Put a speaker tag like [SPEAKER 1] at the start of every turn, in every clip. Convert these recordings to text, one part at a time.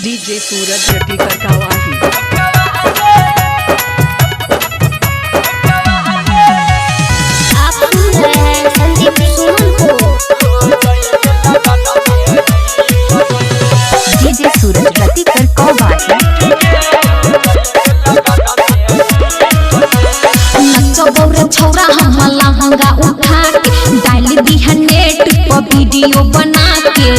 [SPEAKER 1] DJ सूरज रटीकर कावाही।
[SPEAKER 2] आप सुन रहे हैं संदीप सुमन को।
[SPEAKER 3] डीजे सूरज रतिकर कौवाही।
[SPEAKER 4] नचो बौरे छौरा हम लहंगा उठा के डाल दिहा नेट पर वीडियो बना के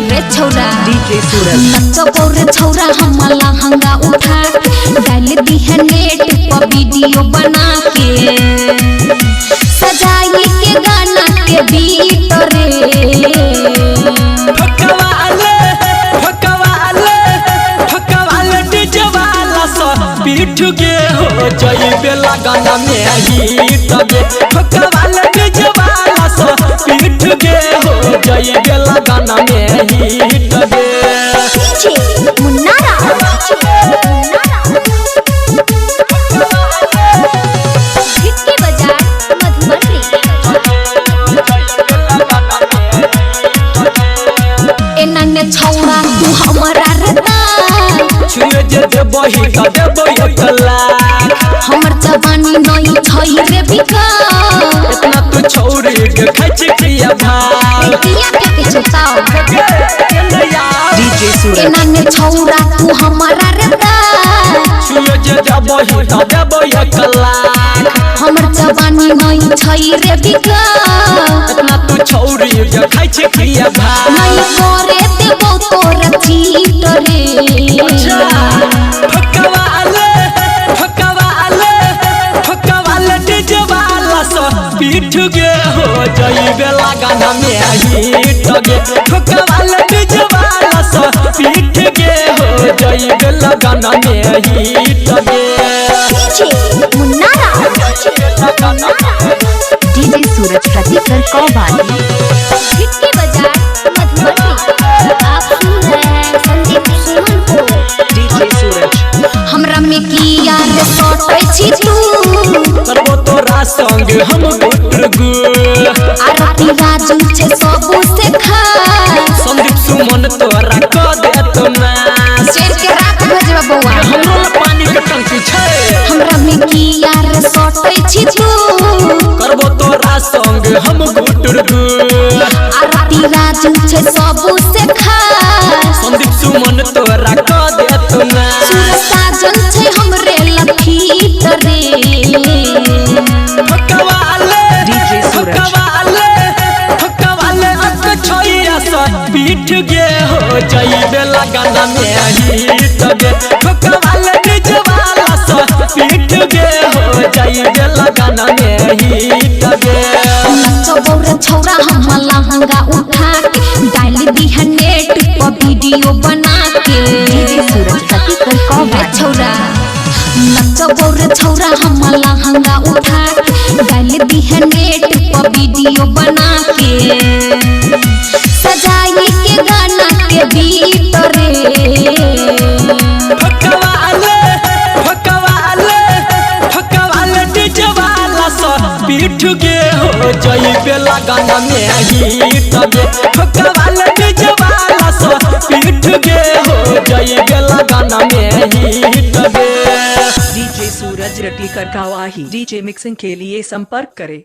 [SPEAKER 4] रे छौरा।
[SPEAKER 1] डीजे सूरज
[SPEAKER 4] नचो बौरे छौरा हम लहंगा उठा के डाल दिहा नेट पर वीडियो बना के सजाई के गाना के बीट रे।
[SPEAKER 5] पीठ गे हो जइबे लगन में हिट गे, ठोकवाला डीजे वाला स पीठ गे हो जइबे लगन में हिट गे।
[SPEAKER 2] डीजे मुन्ना राज हिटके बाजार मधुबनी।
[SPEAKER 4] एना ने छौरा तू हमरा रता
[SPEAKER 5] छुए जे देबही त देबो एक लाख।
[SPEAKER 4] हमर जवानी नई छई रे बिका
[SPEAKER 5] इतना तू छौरी के खाइ छी किया भाव।
[SPEAKER 4] किया फेंके छुताओ।
[SPEAKER 1] डीजे सूरज
[SPEAKER 4] एना ने छौरा तू हमरा रता
[SPEAKER 5] छुए जे देबही त देबो एक लाख।
[SPEAKER 4] हमर जवानी नई छई रे बिका
[SPEAKER 5] इतना तू छौरी के खाइ छी किया भाव।
[SPEAKER 4] नई करे देबो तोरा चीट रे।
[SPEAKER 5] ठोकवाले ठोकवाले ठोकवाले डीजे वाला स पीठ गे हो जइबे लगन में हिट गे, ठोकवाले डीजे वाला स पीठ गे हो जइबे लगन में हिट गे।
[SPEAKER 2] डीजे मुन्ना राज
[SPEAKER 3] डीजे सूरज रतिकर कौवाही।
[SPEAKER 2] हिटके बाजार मधुबनी। आप सुन रहे हैं संदीप सुमन को।
[SPEAKER 1] डीजे सूरज
[SPEAKER 4] हमरा में किया रे सटै छी तू
[SPEAKER 5] करबो तोरा संग हम गुटगु।
[SPEAKER 4] आरती राजू छे सबू से खा
[SPEAKER 5] संदीप सुमन तोरा क देत ना
[SPEAKER 4] शेर के रात भेजबा बौआ।
[SPEAKER 5] हमरो ला पानी के टंकी छै।
[SPEAKER 4] हमरा में किया रे सटै छी तू
[SPEAKER 5] करबो तोरा संग हम गुटगु।
[SPEAKER 4] आरती राजू छे सबू से खा
[SPEAKER 5] संदीप सुमन तोरा क देत ना।
[SPEAKER 4] सूरज साजन छे हमरे लफीट रे।
[SPEAKER 5] ठोकवाले
[SPEAKER 1] डीजे सूरज।
[SPEAKER 5] ठोकवाले ठोकवाले अक छोइया स पीठ गे हो जइबे लगन में हिट गे, ठोकवाले डीजे वाला स पीठ गे हो जइबे लगन में हिट गे।
[SPEAKER 4] नचो बौरे छौरा हम लहंगा उठा के डाल दिहा नेट पर वीडियो बना के
[SPEAKER 3] डीजे सूरज रतिकर
[SPEAKER 4] रे
[SPEAKER 3] कौवाही।
[SPEAKER 4] छौरा नचो बौरे छौरा हम लहंगा उठा के डाल दिहा नेट पर वीडियो बना के सजाई के गाना के बीट रे।
[SPEAKER 5] ठोकवाले ठोकवाले ठोकवाले डीजे वाला स पीठ गे हो जइबे लगन में हिट गे, ठोकवाले डीजे वाला स पीठ गे हो जइबे लगन में हिट गे।
[SPEAKER 1] डीजे सूरज रटीकर कावाही। डीजे मिक्सिंग के लिए संपर्क करें।